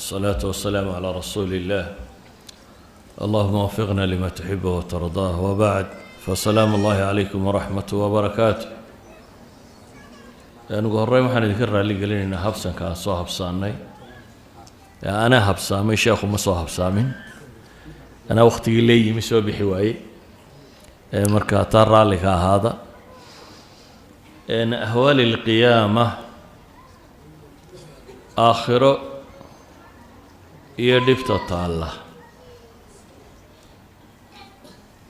والصلاة والسلام على رسول الله. اللهم وفقنا لما تحبه وترضاه، وبعد، فسلام الله عليكم ورحمته وبركاته. Ugu horreyn waxaan idinka raalli gelinaynaa habsanka aan soo habsaanay. Anaa habsaamay, sheekhu ma soo habsaamin. Anaa waktigii leeyimi soo bixi waayey, marka taa raalli ka ahaada. Ahwaali alqiyaama, aakhiro iyo dhibta taalla,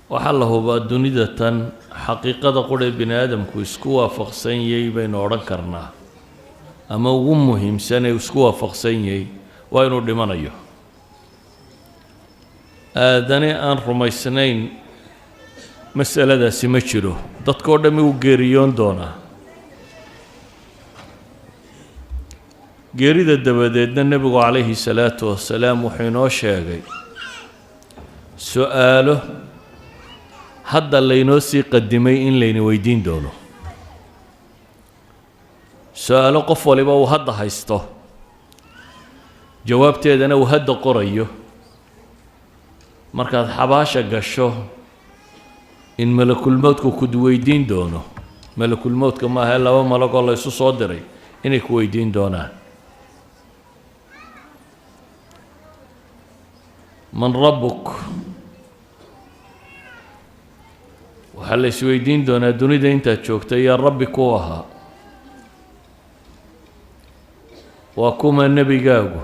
waxaa la hubaa dunida tan xaqiiqada quree bini aadamku isku waafaqsan yahay baynu odhan karnaa, ama ugu muhiimsan ee isku waafaqsan yahay, waa inuu dhimanayo. Aadane aan rumaysnayn masaladaasi ma jiro. Dadkao dhammi wuu geeriyoon doonaa. Geerida dabadeedna nebigu calayhi salaatu wasalaam wuxuu inoo sheegay su-aalo hadda laynoo sii qadimay in layna weydiin doono, su-aalo qof waliba uu hadda haysto, jawaabteedana uu hadda qorayo. Markaad xabaasha gasho in malakulmowdku ku weydiin doono. Malakulmowdka maaha, laba malagoo la ysu soo diray inay ku weydiin doonaan: man rabbuk? Waxaa la isweydiin doonaa dunida intaad joogtay yaa rabbi ku ahaa, waa kuma nebigaagu,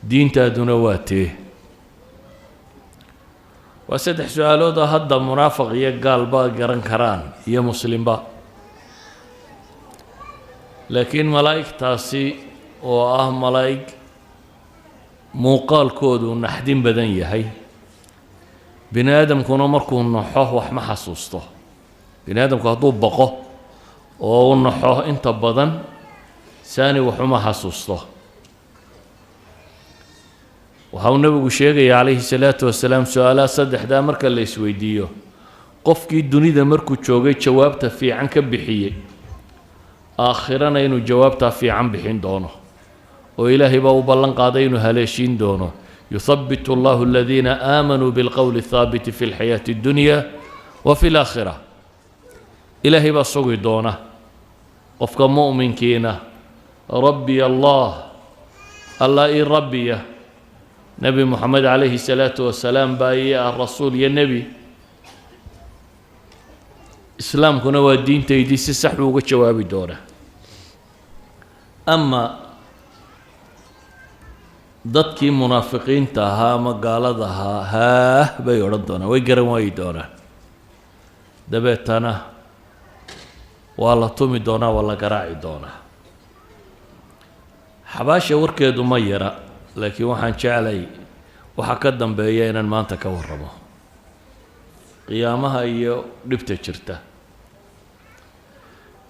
diintaaduna waa tee? Waa saddex su-aalood oo hadda munaafiq iyo gaalba garan karaan iyo muslimba, laakiin malaa'igtaasi oo ah malaa'ig muuqaalkoodu naxdin badan yahay, bini aadamkuna markuu naxo wax ma xasuusto. Bini aadamku hadduu baqo oo u naxo, inta badan saani waxuma xasuusto. Waxa uu nebigu sheegaya calayhi salaatu wasalaam, su-aalaha saddexdaa marka la isweydiiyo, qofkii dunida markuu joogay jawaabta fiican ka bixiyey, aakhirana inuu jawaabtaa fiican bixin doono, oo ilaahay baa u ballan qaaday inuu haleeshiin doono: yuthabitu allahu aladiina aamanuu bilqowli athaabiti fi lxayaati addunya wa fi alaakhira. Ilaahay baa sugi doona qofka mu'minkiina. Rabbiy allah, allah ii rabbiya, nebi Moxamed calayhi salaatu wasalaam baa ii ah rasuul iyo nebi, islaamkuna waa diintaydii, si sax buu uga jawaabi doonaa. Ama dadkii munaafiqiinta ahaa ama gaalada ahaa, haah bay odhan doonaan, way garan waayi doonaan, dabeetana waa la tumi doonaa, waa la garaaci doonaa. Xabaasha warkeedu ma yara, laakiin waxaan jeclay waxaa ka dambeeya inaan maanta ka warramo, qiyaamaha iyo dhibta jirta.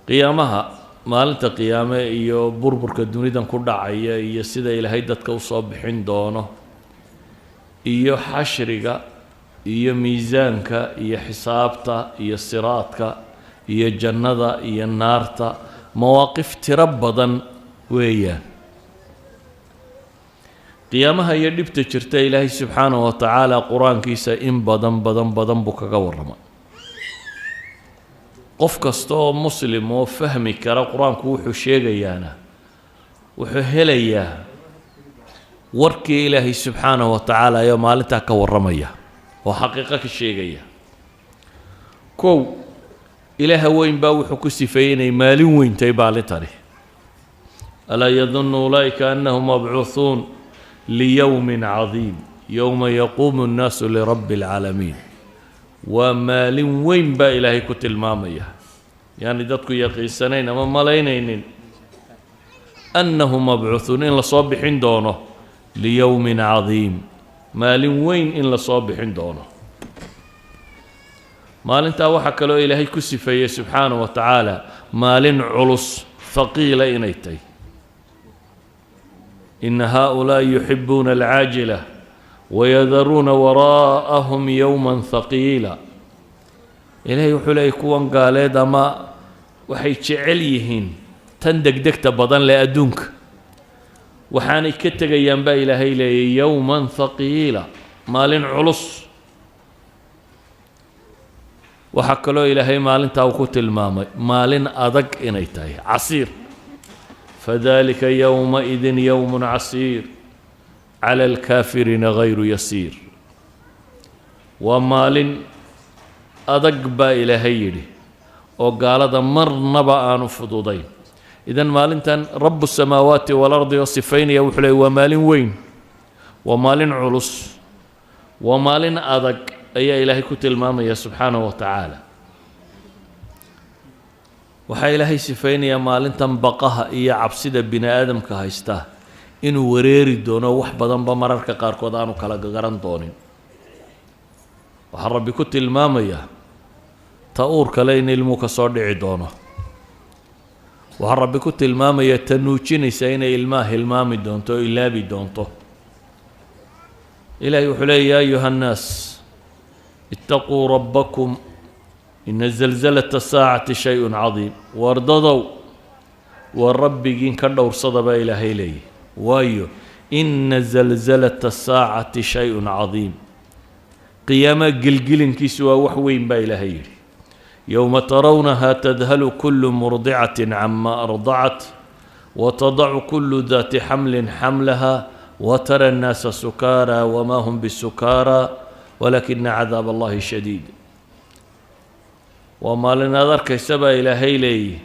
Qiyaamaha, maalinta qiyaame iyo burburka dunidan ku dhacaya iyo sida Ilaahay dadka usoo bixin doono iyo xashriga iyo miisaanka iyo xisaabta iyo siraadka iyo jannada iyo naarta, mawaaqif tiro badan weeyaan. Qiyaamaha iyo dhibta jirta Ilaahay subxaanahu wa tacaala qur-aankiisa in badan badan badan buu kaga warramay. Qof kasta oo muslim oo fahmi kara qur-aanku wuxuu sheegayaana wuxuu helayaa warkii Ilaahay subxaanahu wa tacaala ayoo maalintaa ka warramaya oo xaqiiqo ka sheegaya. Kow, Ilaaha weyn baa wuxuu ku sifeeyey inay maalin weyntahay maalintani: alaa yadunnu ulaa'ika annahum mabcuuhuun liyowmin cadiim yowma yaquumu nnaasu lirabbi alcaalamiin. Waa maalin weyn baa Ilaahay ku tilmaamaya, yaani dadku yaqiinsanayn ama malaynaynin annahum mabcuuhuun, in lasoo bixin doono, liyowmin cadiim, maalin weyn in lasoo bixin doono. Maalintaa waxaa kaloo Ilaahay ku sifeeyey subxaanahu wa tacaala maalin culus, haqiila inay tahay: ina haaulaa'i yuxibuuna alcaajila wayadaruuna waraa'ahum yowma haqiila. Ilaahay wuxuu leeyay, kuwan gaaleed ama waxay jecel yihiin tan degdegta badan leh adduunka. Waxaanay ka tegayaan baa Ilaahay leeyay yowman thaqiila, maalin culus. Waxaa kaloo Ilaahay maalintaa uu ku tilmaamay maalin adag inay tahay, casiir. Fadalika yowmaidin yowmun casiir cala alkaafiriina gayru yasiir. Waa maalin adag baa Ilaahay yidhi oo gaalada marnaba aanu fududayn. Idan maalintan rabu samaawaati waalardi oo sifaynaya wuxuu leeyay waa maalin weyn, waa maalin culus, waa maalin adag ayaa Ilaahay ku tilmaamaya subxaanahu wa tacaala. Waxaa Ilaahay sifaynayaa maalintan baqaha iyo cabsida bini aadamka haysta inuu wareeri doono, wax badanba mararka qaarkood aanu kala garan doonin. Waxaa Rabbi ku tilmaamayaa ta uur kale in ilmuu ka soo dhici doono. Waxaa Rabbi ku tilmaamayaa ta nuujinaysa inay ilmaha hilmaami doonto oo ilaabi doonto. Ilaahay wuxuu leeyay: yaa ayuha annaas ittaquu rabbakum ina zalzalata saacati shay-un cadiim. Wardadow, waa rabbigiin ka dhowrsada baa Ilaahay leeyahy, waayo ina zalzalata saacati shay-un cadiim, qiyaamaha gelgelinkiisu waa wax weyn baa Ilaahay yidhi. Yowma tarawnaha tadhalu kulu murdicatin cama ardacat watadacu kulu daati xamlin xamlaha watara annaasa sukaara wamaa hum bisukaara walaakina cadaab allahi shadiid. Waa maalin aad arkaysa baa Ilaahay leeyihi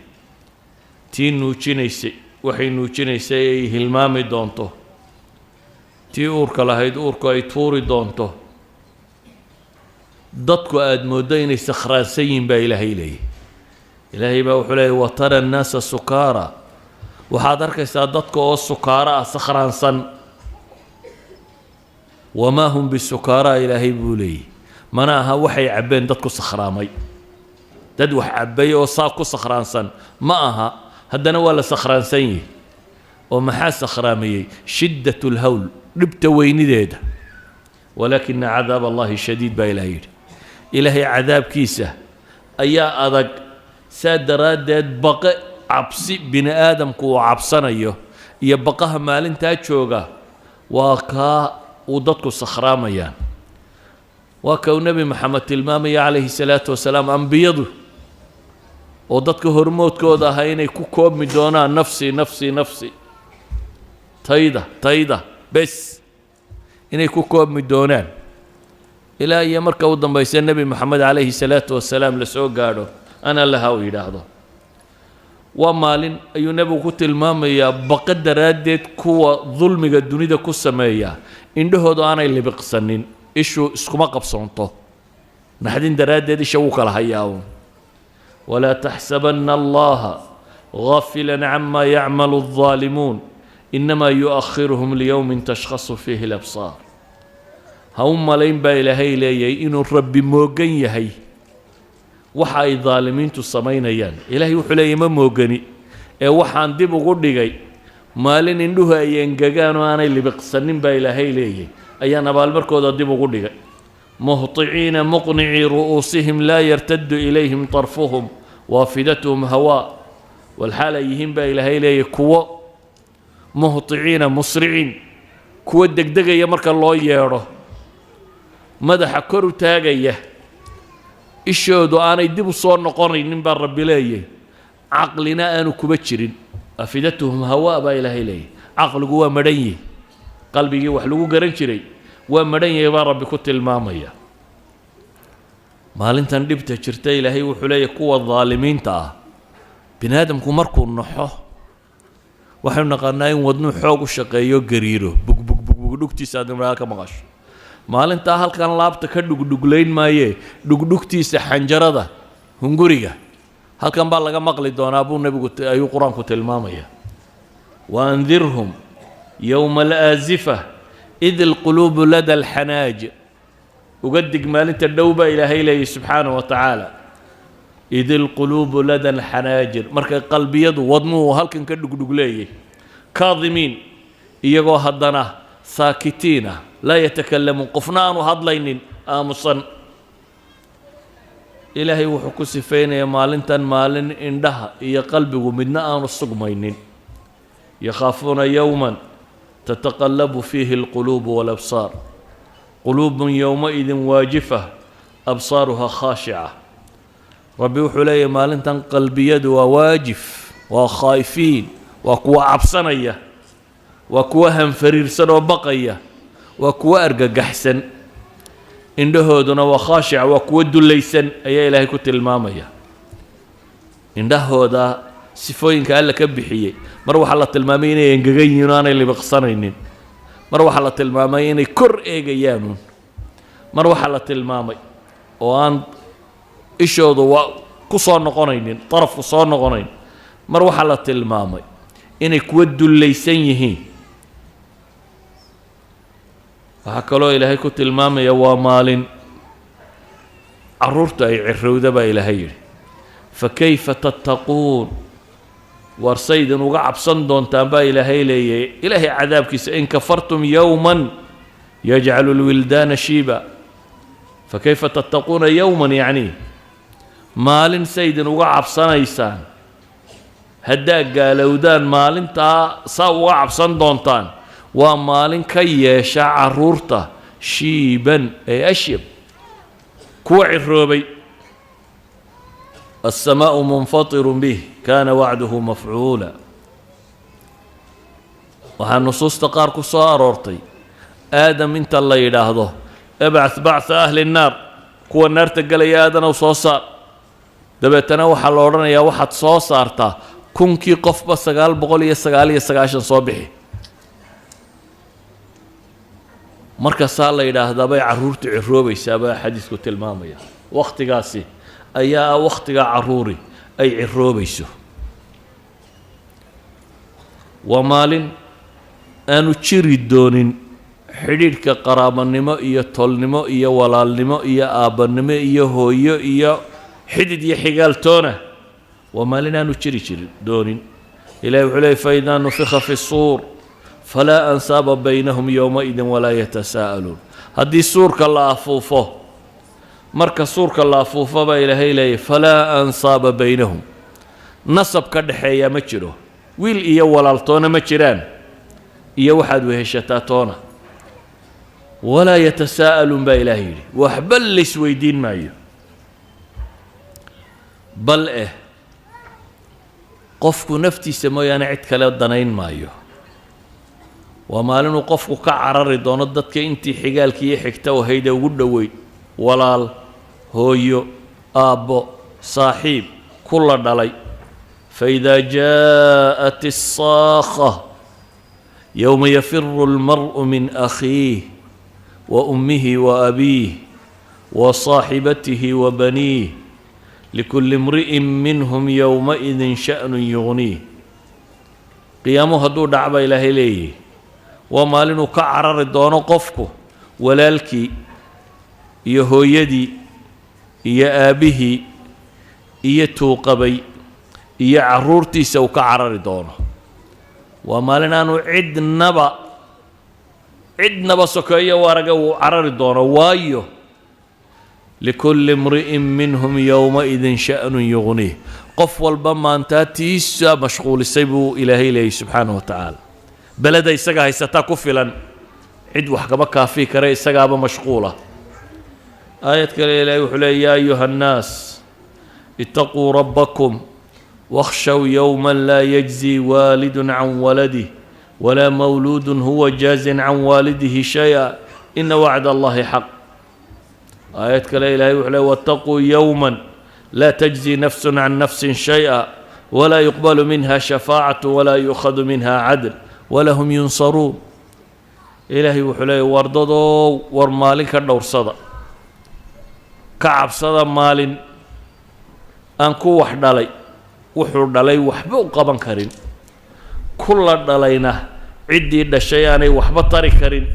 tii nuujinaysay waxay nuujinaysay ay hilmaami doonto, tii uurka lahayd uurku ay tuuri doonto, dadku aada mooddo inay sakhraansan yihiin baa Ilaahay leeyahy. Ilaahay baa wuxuu leeyay: watara annaasa sukaara, waxaad arkaysaa dadka oo sukaaro ah, sakhraansan. Wamaa hum bisukaara, Ilaahay buu leeyay, mana aha waxay cabbeen dadku sakhraamay. Dad wax cabbay oo saa ku sakhraansan ma aha, haddana waa la sakhraansan yihi. Oo maxaa sakhraamayey? Shiddat lhawl, dhibta weynideeda. Walaakina cadaab allahi shadiid baa Ilahay yidhi. Ilaahay cadaabkiisa ayaa adag. Saa daraaddeed baqe cabsi bini aadamku uu cabsanayo iyo baqaha maalintaa jooga waa kaa uu dadku sakhraamayaan. Waa ka uu Nebi Maxamed tilmaamaya calayhi salaatu wasalaam ambiyadu oo dadka hormoodkooda ahaa inay ku koobmi doonaan nafsi, nafsi, nafsi, tayda, tayda bes inay ku koobmi doonaan, ilaa iyo marka u dambaysa Nebi Moxamed calayhi salaatu wasalaam la soo gaadho, ana laha uu yidhaahdo. Waa maalin ayuu nebigu ku tilmaamayaa baqa daraaddeed kuwa dulmiga dunida ku sameeya indhahoodu aanay libiqsanin, ishu iskuma qabsoonto naxdin daraaddeed, isha wuu kala hayaa uun. Walaa taxsabana allaha gaafila cama yacmalu الظaalimuun inamaa yu'akhiruhum liyowmin tashkhasu fiihi alabsaar. Ha u malayn baa Ilaahay leeyahay inuu Rabbi moogan yahay waxa ay daalimiintu samaynayaan. Ilaahay wuxuu leeyahy ma moogani, ee waxaan dib ugu dhigay maalin indhuhu ay engegaan oo aanay libiqsanin baa Ilaahay leeyahy ayaan abaalmarkooda dib ugu dhigay. Muhطiciina muqnicii ru'uusihim laa yartadu ilayhim طarfuhum waafidatuhum hawaa. Walxaal ay yihiin baa Ilaahay leeyahy kuwo muhطiciina musriciin, kuwo degdegaya marka loo yeedho, madaxa kor u taagaya, ishoodu aanay dib u soo noqonaynin baa Rabbi leeyahy, caqlina aanu kuba jirin. Afidatuhum hawaa baa Ilaahay leeyahy. Caqligu waa madhan yihi, qalbigii wax lagu garan jiray waa madhan yahay baa Rabbi ku tilmaamaya. Maalintan dhibta jirta Ilaahay wuxuu leeyahy kuwa daalimiinta ah. Bini aadamku markuu naxo waxaynu naqaanaa in wadnuu xoog u shaqeeyo, gariiro, bug bug bug bug, dhugtiisa aad imraa ka maqasho. Maalintaa halkan laabta ka dhugdhuglayn maayee, dhugdhugtiisa xanjarada hunguriga halkan baa laga maqli doonaa buu nebigu ayuu Qur-aanku tilmaamaya. Waandirhum yowma alaazifa id alquluubu lada alxanaaj. Uga dig maalinta dhow baa Ilaahay leeyay subxaanaه wa tacaala, id alquluubu lada alxanaajir, markay qalbiyadu wadnuhu halkan ka dhugdhug leeyay, kaadimiin iyagoo haddana saakitiin ah, laa yatakalamuun, qofna aanu hadlaynin, aamusan. Ilaahay wuxuu ku sifaynayaa maalintan maalin indhaha iyo qalbigu midna aanu sugmaynin. Yakhaafuuna yowman Tataqallabu fiihi alquluubu walabsaar, quluubun yowmaidin waajifa absaaruha khaashica. Rabbi wuxuu leeyahay maalintan qalbiyadu waa waajif, waa khaa'ifiin, waa kuwa cabsanaya, waa kuwa hanfariirsan oo baqaya, waa kuwa argagaxsan, indhahooduna waa khaashica, waa kuwa dullaysan ayaa Ilaahay ku tilmaamaya. Indhahooda sifooyinka Alla ka bixiyey, mar waxaa la tilmaamay inay engegan yihiin oo aanay libiqsanaynin, mar waxaa la tilmaamay inay kor eegayaanuun, mar waxaa la tilmaamay oo aan ishoodu waa ku soo noqonaynin, darafku soo noqonayn, mar waxaa la tilmaamay inay kuwa dullaysan yihiin. Waxaa kaloo Ilaahay ku tilmaamaya waa maalin carruurta ay cirowda baa Ilaahay yidhi, fa kayfa tattaquun, waar saydin uga cabsan doontaan baa Ilaahay leeyahay Ilaahay cadaabkiisa, in kafartum yowman yajcalu lwildaana shiiba. Fa kayfa tattaquuna yowman, yacni maalin saydin uga cabsanaysaan haddaa gaalowdaan, maalintaa saa uga cabsan doontaan, waa maalin ka yeesha carruurta shiiban ee ashyab, kuwa ciroobay. Alsamaau munfatirun bih kaana wacduhu mafcuula. Waxaa nusuusta qaar ku soo aroortay Aadam inta la yidhaahdo ibcath bactha ahli nnaar, kuwa naarta gelaya Aadanow soo saar, dabeetana waxaa la odhanayaa waxaad soo saartaa 1000kii qofba 999 soo bixi. Markaasaa la yidhaahdaa bay carruurtu ciroobaysaa baa xadiisku tilmaamaya. Wakhtigaasi ayaa ah wakhtiga carruuri ay ciroobayso. Waa maalin aanu jiri doonin xidhiidhka qaraabanimo iyo tolnimo iyo walaalnimo iyo aabbannimo iyo hooyo iyo xidid iyo xigaaltoona, waa maalin aanu jiri jirin doonin. Ilahi wuxuu leeyay faidaa nufika fi suur falaa ansaaba baynahum yowmaidin walaa yatasaa'aluun. Haddii suurka la afuufo, marka suurka la afuufo baa Ilaahay leeyay falaa ansaaba baynahum, nasab ka dhexeeya ma jiro, wiil iyo walaaltoona ma jiraan iyo waxaad weheshataa toona, walaa yatasaa'aluun baa Ilaahay yidhi, waxba laysweydiin maayo. Bal eh qofku naftiisa mooyaane cid kale danayn maayo. Waa maalinuu qofku ka carari doono dadka intii xigaalkii iyo xigta ahayd ee ugu dhoweyd, walaal, hooyo, aabbo, saaxiib, kula dhalay. Faidaa jaءat الsaakha yowma yafiru اlmar'u min akhiih wa ummihi wa abiih wa saaxibatihi wa baniih likulli imri'in minhum yowmaidin sha'nun yugniih. Qiyaamuhu hadduu dhac baa Ilaahay leeyihi waa maalinuu ka carari doono qofku walaalkii iyo hooyadii iyo aabbihii iyo tuuqabay iyo carruurtiisa uu ka carari doono. Waa maalin aanu cidnaba cidnaba sokeeyo u araga uu carari doono, waayo likulli imri'in minhum yowmaidin sha'nun yugniih, qof walba maantaa tiisa mashquulisay buu Ilaahay leeyay subxaanahu wa tacaala. Beleda isaga haysataa ku filan, cid wax kama kaafii kare, isagaaba mashquula. Aayad kale Ilaahay wuxuu leeyay yaa ayuha annaas itaquu rabbakum wakhshow yowma laa yajzi waalidun can waladih walaa mawluudun huwa jaazin can waalidihi shay-a ina wacda Allahi xaq. Aayad kale Ilahay wuxuu leey waataquu yowma laa tajzi nafsun can nafsin shay-a walaa yuqbalu minha shafaacatu walaa yu'khadu minha cadl walahum yunsaruun. Ilaahay wuxuu leeyay wardadow, war maalin ka dhowrsada, ka cabsada maalin aan ku wax dhalay wuxuu dhalay waxba u qaban karin, kula dhalayna ciddii dhashay aanay waxba tari karin.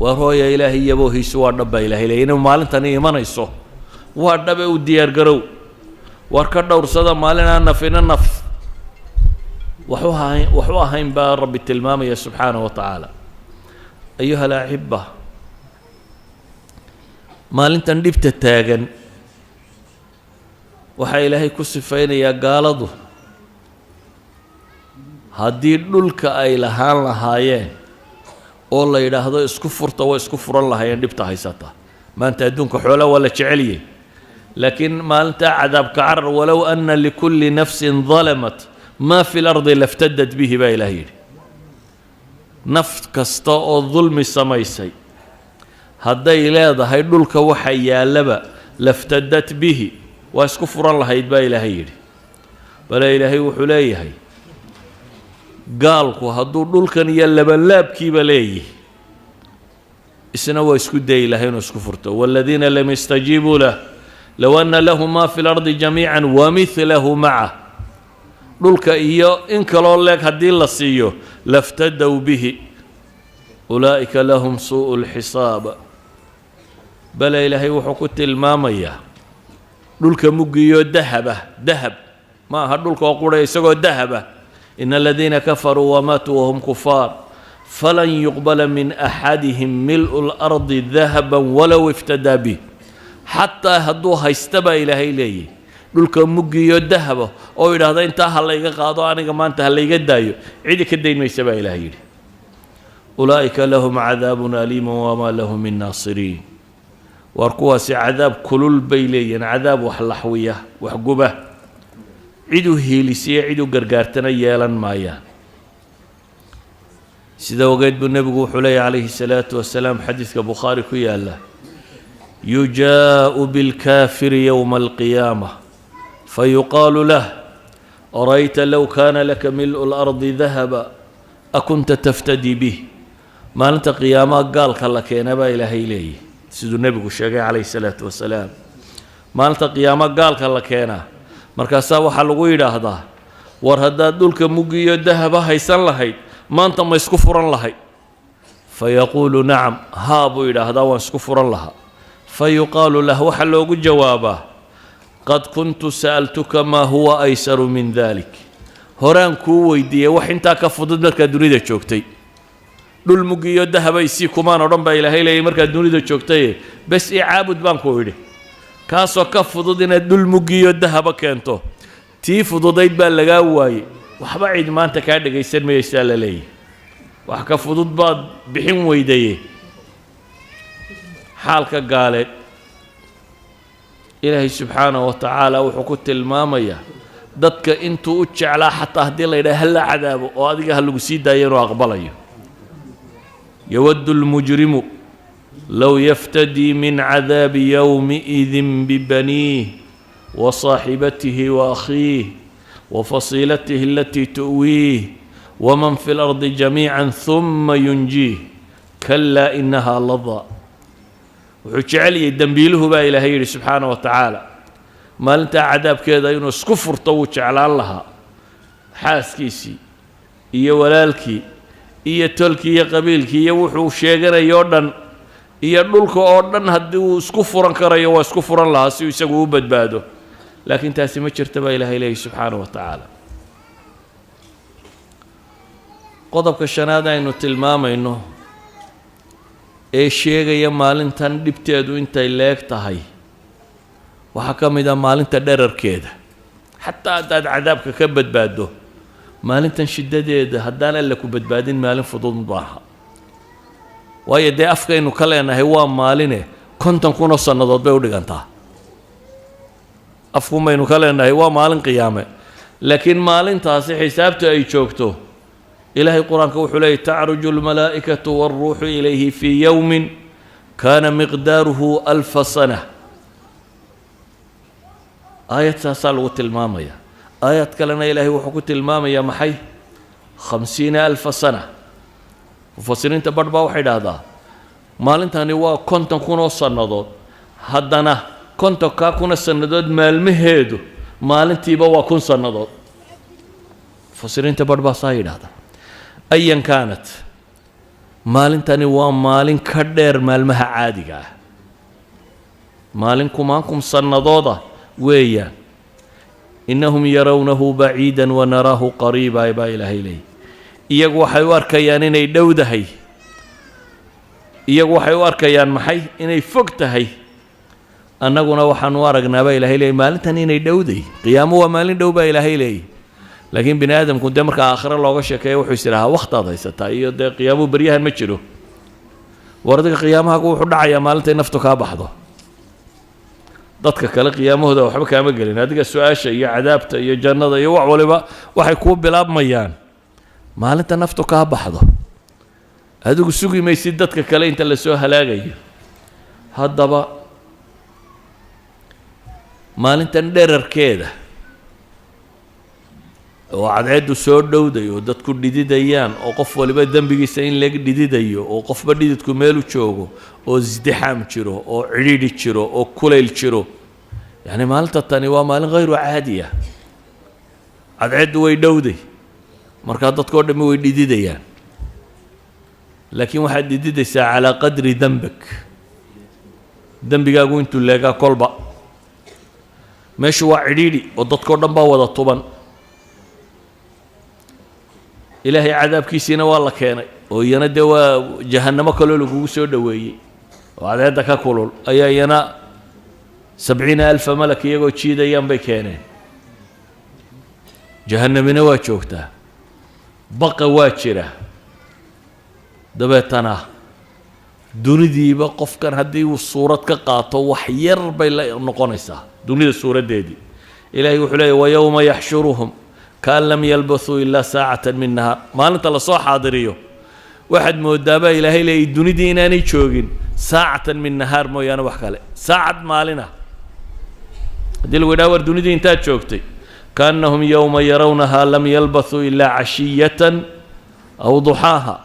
Waar hooya, Ilaahay yaboohiisu waa dhab baa Ilahay leeyay, inuu maalintani imanayso waa dhabe, u diyaar garow. Waar ka dhowrsada maalin aan nafina naf wax u ahayn, wax u ahayn baa Rabbi tilmaamaya subxaanahu wa tacaala. Ayuha alaxiba, maalintan dhibta taagan waxaa Ilaahay ku sifaynayaa gaaladu Haddii dhulka ay lahaan lahaayeen oo la yidhaahdo isku furta, way isku furan lahaayeen dhibta haysata. Maanta adduunka xoolaa waa la jeceliyey, laakiin maalintaa cadaabka carar, walow ana likulli nafsin dalamat maa fi lardi laftadad bihi, baa ilaah yidhi. Naf kasta oo dulmi samaysay hadday leedahay dhulka waxa yaallaba, laftadat bihi, waa isku furan lahayd, baa ilaahay yidhi. Bale ilaahay wuxuu leeyahay, gaalku hadduu dhulkan iyo labanlaabkiiba leeyihi, isna waa isku dayi lahay inuu isku furto. Waaladiina lam yastajiibuu lah low anna lahum ma fi lardi jamiica wamidlahu macah, dhulka iyo in kaloo leeg haddii la siiyo, laftadow bihi, ulaa'ika lahum suu'u lxisaab. Bale ilaahay wuxuu ku tilmaamayaa dhulka muggiyo dahaba, dahab ma aha dhulka oo qura, isagoo dahaba, ina aladiina kafaruu wamaatuu wahum kufaar falan yuqbala min axadihim mil'u lardi dahaban walow iftadaa bih. Xataa hadduu haysta, baa ilaahay leeyahy, dhulka muggiyo dahaba oo yidhaahda intaa ha layga qaado, aniga maanta ha layga daayo, cidi ka dayn maysa, baa ilahay yidhi. Ulaa'ika lahum cadaabun aliimun wamaa lahum min naasiriin. Waar kuwaasi cadaab kulul bay leeyihiin, cadaab wax laxwiya, wax guba, cid u hiilisiya, cid u gargaartana yeelan maayaan. Sida ogeed buu nebigu wuxuu leeyahy calayhi salaatu wasalaam, xadiidka Bukhaari ku yaalla: yujaa'u bilkaafiri yowma alqiyaama fayuqaalu lah, arayta low kaana laka mil'u lardi dahaba akunta taftadii bih? Maalinta qiyaamaha gaalka la keena, baa ilaahay leeyahy, siduu nebigu sheegay calayhi salaatu wasalaam. Maalinta qiyaama gaalka la keenaa, markaasaa waxaa lagu yidhaahdaa: war haddaad dhulka muggiyo dahaba haysan lahayd, maanta ma isku furan lahayd? Fayaquulu nacam, haa buu yidhaahdaa, waan isku furan lahaa. Fayuqaalu lah, waxaa loogu jawaabaa: qad kuntu sa'altuka maa huwa aysaru min dalik, horaan kuu weydiiyey wax intaa ka fudud markaad dunida joogtay. Dhul muggiyo dahaba isii kumaan odhan, baa ilaahay leeyay, markaad dunida joogtaye, bes i caabud baan ku idhi, kaasoo ka fudud inaad dhul muggiyo dahaba keento. Tii fududayd baa lagaa waayey, waxba cid maanta kaa dhegaysan mayaysaa, la leeyahy, wax ka fudud baad bixin weydaye. Xaalka gaaleed ilaahay subxaanahu wa tacaala wuxuu ku tilmaamayaa dadka intuu u jeclaa, xataa haddii la yidhaha hala cadaabo oo adiga ha lagu sii daayo, inuu aqbalayo. Yawaddu lmujrimu low yaftadii min cadaabi yowmiidin bibaniih wa saaxibatihi wa akhiih wa fasiilatihi alatii tu'wiih waman fi lardi jamiica huma yunjiih, kalaa inahaa lada. Wuxuu jecel yahay dembiiluhu, baa ilaahay yidhi subxaana wa tacaala, maalintaa cadaabkeeda inuu isku furto wuu jeclaan lahaa, xaaskiisii iyo walaalkii iyo tolkii iyo qabiilkii iyo wuxuu sheeganayo o dhan iyo dhulka oo dhan haddii uu isku furan karayo, waa isku furan lahaa si uu isagu u badbaado. Laakiin taasi ma jirta, baa ilaahay leeyahy subxaana wa tacaala. Qodobka shanaad aynu tilmaamayno ee sheegaya maalintan dhibteedu intay leeg tahay waxaa ka mid ah maalinta dherarkeeda. Xataa haddaad cadaabka ka badbaaddo, maalintan shiddadeeda haddaan Alle ku badbaadin, maalin fudud maaha. Waayo dee afkaynu ka leenahay waa maaline, 50,000 oo sannadood bay u dhigantaa. Afkumaynu ka leenahay waa maalin qiyaame, laakiin maalintaasi xisaabta ay joogto, ilaahay qur-aanka wuxuu leeyay: tacruju almalaa'ikatu waalruuxu ilayhi fii yowmin kaana miqdaaruhu alfa sana. Aayad saasaa lagu tilmaamaya. Aayad kalena ilaahay wuxuu ku tilmaamayaa maxay? 50,000 sana. Mufasiriinta barh baa waxay idhaahdaa maalintani waa 50,000 oo sannadood, haddana 50,000 sannadood maalmaheedu maalintiiba waa 1000 sannadood. Mufasiriinta barh baa saa yidhaahda. Ayan kaanat, maalintani waa maalin ka dheer maalmaha caadiga ah, maalin kumaankum sannadooda weeyaan. Innahum yarawnahu baciida wanaraahu qariiba, baa ilaahay leeyay. Iyagu waxay u arkayaan inay dhowdahay, iyagu waxay u arkayaan maxay? Inay fog tahay. Annaguna waxaan u aragnaa, baa ilaahay leeyay, maalintan inay dhowday. Qiyaamo waa maalin dhow, baa ilaahay leeyay. Laakiin bini aadamku dee marka aakhiro looga sheekeeyo wuxuu is idhahaa wakhtaad haysataa iyo dee qiyaamuhu beryahan ma jiro. War adiga qiyaamahagu wuxuu dhacayaa maalintay naftu kaa baxdo. Dadka kale qiyaamahooda waxba kaama gelin, adiga su-aasha iyo cadaabta iyo jannada iyo wax waliba waxay kuu bilaabmayaan maalinta naftu kaa baxdo. Adigu sugi maysid dadka kale inta lasoo halaagayo. Haddaba maalintan dherarkeeda oo cadceeddu soo dhowday oo dadku dhididayaan oo qof waliba dembigiisa in laga dhididayo oo qofba dhididku meelu joogo oo isdixaam jiro oo cidhiidhi jiro oo kulayl jiro, yacni maalinta tani waa maalin hayru caadi ah. Cadceeddu way dhowday, markaa dadkao dhammi way dhididayaan, laakiin waxaad dhididaysaa calaa qadri dembak, dembigaagu intuu leegaa kolba. Meeshu waa cidhiidhi oo dadkao dhan baa wada tuban. Ilaahay cadaabkiisiina waa la keenay oo iyana dee waa jahannamo kaloo lagugu soo dhoweeyey oo cadceedda ka kulul ayaa iyana 70,000 malak iyagoo jiidayaan bay keeneen. Jahannamina waa joogtaa, baqa waa jira. Dabeetana dunidiiba qofkan haddii uu suurad ka qaato wax yar bay la noqonaysaa dunida suuraddeedii. Ilaahay wuxuu leeyahy wayowma yaxshuruhum kaan lam yalbathuu ilaa saacatan min nahaar. Maalinta lasoo xaadiriyo waxaad moodaabaa ilaahay leeyay dunidii inaanay joogin saacatan min nahaar mooyaane wax kale, saacad maalina. Haddii lagu yidhaha war dunidii intaad joogtay, kaannahum yowma yarawnahaa lam yalbathuu ilaa cashiyatan aw duxaaha.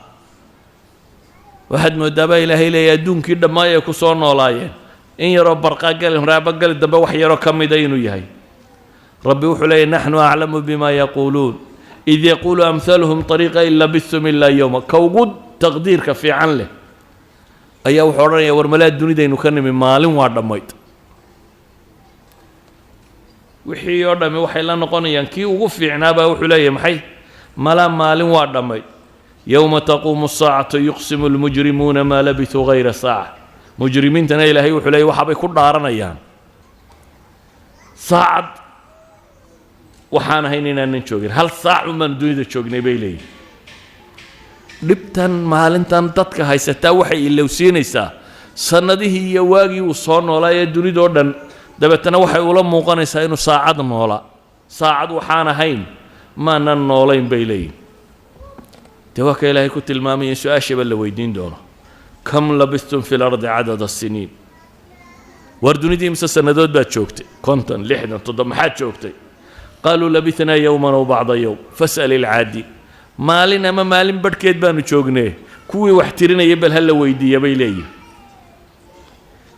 Waxaad moodaabaa ilaahay leeyay adduunkii dhammaay ay ku soo noolaayeen in yaroo barqaagali horaabagali dambe wax yaroo ka mida inuu yahay. Rabbi wuxuu leeyahy naxnu aclamu bima yaquuluun id yaquulu amhaluhum طariiqa in labistum ilaa yowma. Ka ugu taqdiirka fiican leh ayaa wuxuu odhanaya war malaa dunidaynu ka nimi maalin waa dhammayd. Wixii oo dhammi waxay la noqonayaan kii ugu fiicnaabaa wuxuu leeyahay maxay malaa maalin waa dhammayd. Yowma taquumu asaacatu yuqsimu lmujrimuuna maa labisuu hayra saaca. Mujrimiintana ilaahay wuxuu leeyay waxaabay ku dhaaranayaan saacad waxaan ahayn inaanan joogin, hal saac un baan dunida joognay bay leeyihin. Dhibtan maalintan dadka haysataa waxay ilowsiinaysaa sannadihii iyo waagii uu soo noolaa ee dunidoo dhan. Dabeetana waxay ula muuqanaysaa inuu saacad noolaa, saacad waxaan ahayn maanan noolayn bay leeyihin. Dee waa ka ilaahay ku tilmaamaya in su-aashaba la weydiin doono, kam labistum fi lardi cadada siniin. War dunidii imse sannadood baad joogtay? 50, 60, 7, maxaad joogtay? Qaaluu labithnaa yowman aw bacda yowm fas'al ilcaadiin. Maalin ama maalin badhkeed baanu joognee, kuwii wax tirinaya bal ha la weydiiya bay leeyihin.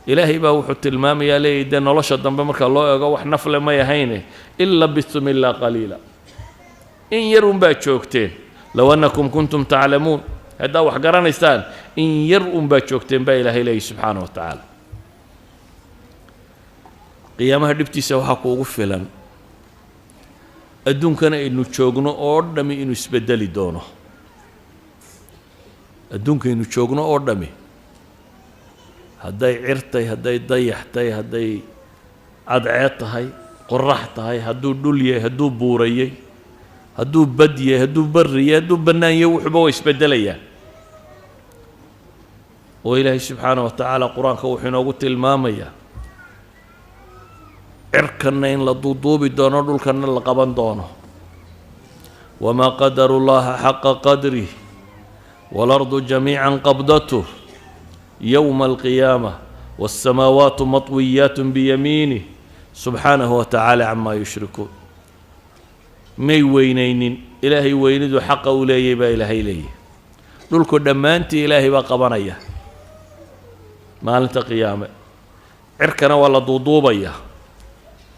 Ilaahay baa wuxuu tilmaamayaa leeyahy dee nolosha dambe marka loo eego wax nafle may ahayne, in labistum ilaa qaliila, in yar unbaad joogteen. Low annakum kuntum taclamuun, haddaa wax garanaysaan in yar unbaad joogteen baa ilaahay leeyahy subxaana wa tacaala. Qiyaamaha dhibtiisa waxaa kuugu filan adduunkana aynu joogno oo dhami inuu isbedeli doono. Adduunkaynu joogno oo dhami hadday cirtay, hadday dayaxtay, hadday cadceed tahay, qorax tahay, hadduu dhul yahay, hadduu buurayey, hadduu bad yahay, hadduu barri yahay, hadduu bannaan yahay, wuxuuba way isbeddelayaan. Oo ilaahay subxaana wa tacaala qur-aanka wuxuu inoogu tilmaamayaa cirkanna in la duuduubi doono, dhulkanna la qaban doono. Wamaa qadaru llaha xaqa qadrih waalardu jamiica qabdatuh yowma alqiyaama waالsamaawaatu matwiyaat biyamiinih subxaanahu wa tacaala camaa yushrikuun. May weynaynin ilaahay weynidu xaqa u leeyay baa ilaahay leeyahy. Dhulku dhammaantii ilaahay baa qabanaya maalinta qiyaame, cirkana waa la duuduubaya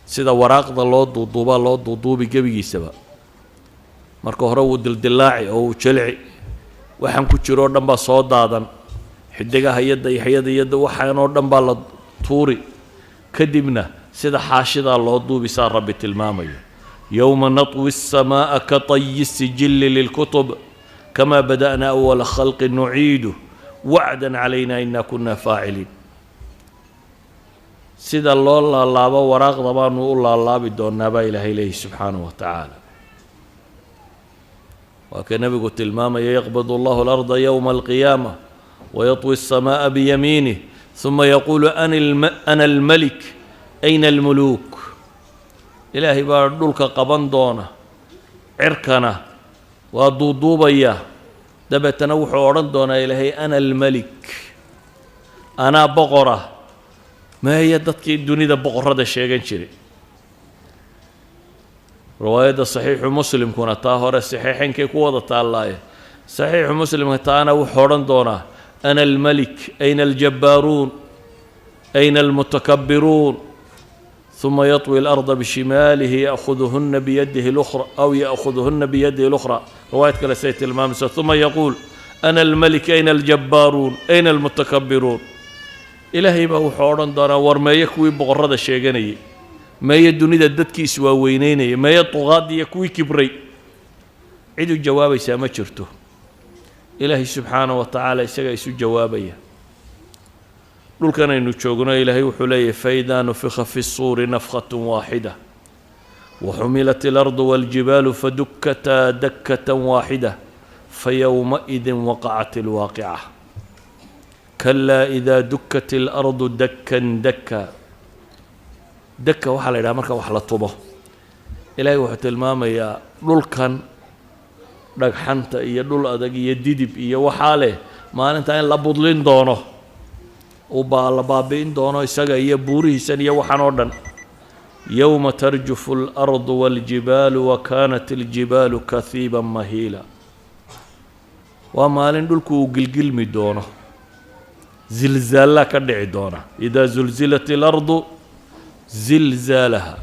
sida waraaqda loo duuduubaa loo duuduubi gebigiisaba. Marka hore wuu dildillaaci oo wuu jilci, waxaan ku jiro o dhan baa soo daadan, xidigaha iyo dayaxyada iyo waxaan oo dhan baa la tuuri, kadibna sida xaashidaa loo duubisaa rabbi tilmaamayo. Yowma natwi الsamaaءa ka طayi الsijili lilkutub kama bada'na awala khalqi nuciidu wacdan calayna ina kuna faaciliin. Sida loo laalaabo waraaqda baanu u laalaabi doonaa baa ilaahay leeyahy subxaanahu wa tacaala. Waa ka Nebigu tilmaamaya: yaqbid Allahu alarda yowma alqiyaama wayatwi الsamaaءa biyamiinih uma yaquulu: ana almalik, ayna almuluuk? Ilaahay baa dhulka qaban doona, cirkana waa duuduubaya, dabeetana wuxuu odhan doonaa Ilaahay: ana almelik, anaa boqora, meeya dadkii dunida boqorrada sheegan jiray? Riwaayadda Saxiixu Muslimkuna, taa hore saxiixaynkay ku wada taallaaye, Saxiixu Muslimka taana wuxuu odhan doonaa: ana almelik, ayna aljabbaaruun, ayna almutakabbiruun? ثuma yaطwi اlarda bishimaalihi ya'khuduhuna biyadihi اlukhra aw ya'khuduhuna biyadihi اlukhra. Riwaayad kale say tilmaamaysa: ثuma yaquul: ana almelik, ayna aljabbaaruun, ayna almutakabbiruun? Ilaahay baa wuxuu odhan doonaa: war meeye kuwii boqorrada sheeganayay? Meeye dunida dadkii iswaaweyneynayay? Meeye duqaadiiyo kuwii kibray? Cid u jawaabaysaa ma jirto. Ilaahay subxaanaه wa tacaala isagaa isu jawaabaya. Dhulkan aynu joogno, Ilaahay wuxuu leeyahy: faإida nufika fi الsuuri nafkhaة waaxida waxumilat اlardu wاljibaalu fadukataa dakة waaxida fayowmaئidi waqacat اlwaaqica. Kalaa إida dukat اlardu dakan daka. Daka waxaa la yidhaha marka wax la tumo. Ilaahay wuxuu tilmaamayaa dhulkan dhagxanta iyo dhul adag iyo didib iyo waxaa leh maalintaa in la budlin doono, uu baa la baabi'in doono isaga iyo buurihiisan iyo waxaan oo dhan. Yowma tarjufu alardu waaljibaalu wa kaanat aljibaalu kahiiban mahiila. Waa maalin dhulku uu gilgilmi doono, zilzaallaa ka dhici doona. Idaa zulzilat alardu zilzaalaha,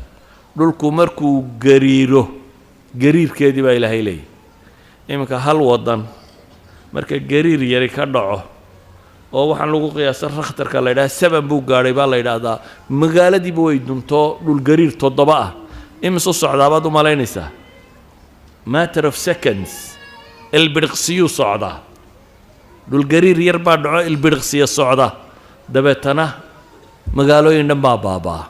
dhulku markuu gariiro gariirkeedii baa Ilaahay leeyahy. Iminka hal wadan marka gariir yari ka dhaco, oo waxaan lagu qiyaasa Richterka la yidhaha 7 buu gaadhay baa la yidhaahdaa, magaaladiiba way dunto. Dhul gariir 7 ah imisu socdaa baad u malaynaysaa? Matter of seconds, ilbidhiqsiyuu socdaa. Dhul gariir yar baa dhaco, ilbidhiqsiya socda, dabeetana magaalooyin dhan baa baabaa.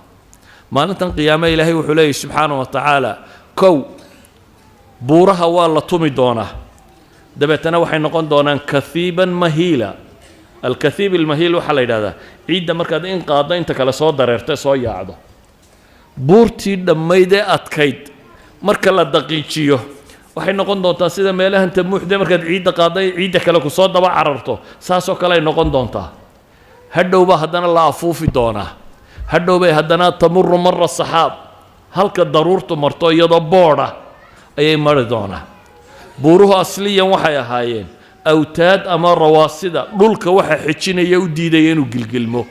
Maalintan qiyaame Ilaahay wuxuu leeyahy subxaana wa tacaala: kow, buuraha waa la tumi doonaa, dabeetana waxay noqon doonaan kahiiban mahiila. Alkahiib almahiil waxaa la yidhahdaa ciidda markaad in qaaddo inta kale soo dareerto, soo yaacdo. Buurtii dhammayd ee adkayd marka la daqiijiyo waxay noqon doontaa sida meelahan tamuuxde markaad ciidda qaaddo ciidda kale ku soo daba cararto, saasoo kale ay noqon doontaa. Hadhowbaa haddana la afuufi doonaa, hadhow bay haddana tamuru mara saxaab, halka daruurtu marto iyadoo boodha ayay mari doonaa. Buuruhu asliyan waxay ahaayeen awtaad ama rawaasida dhulka waxa xejinaya, u diidaya inuu gilgilmo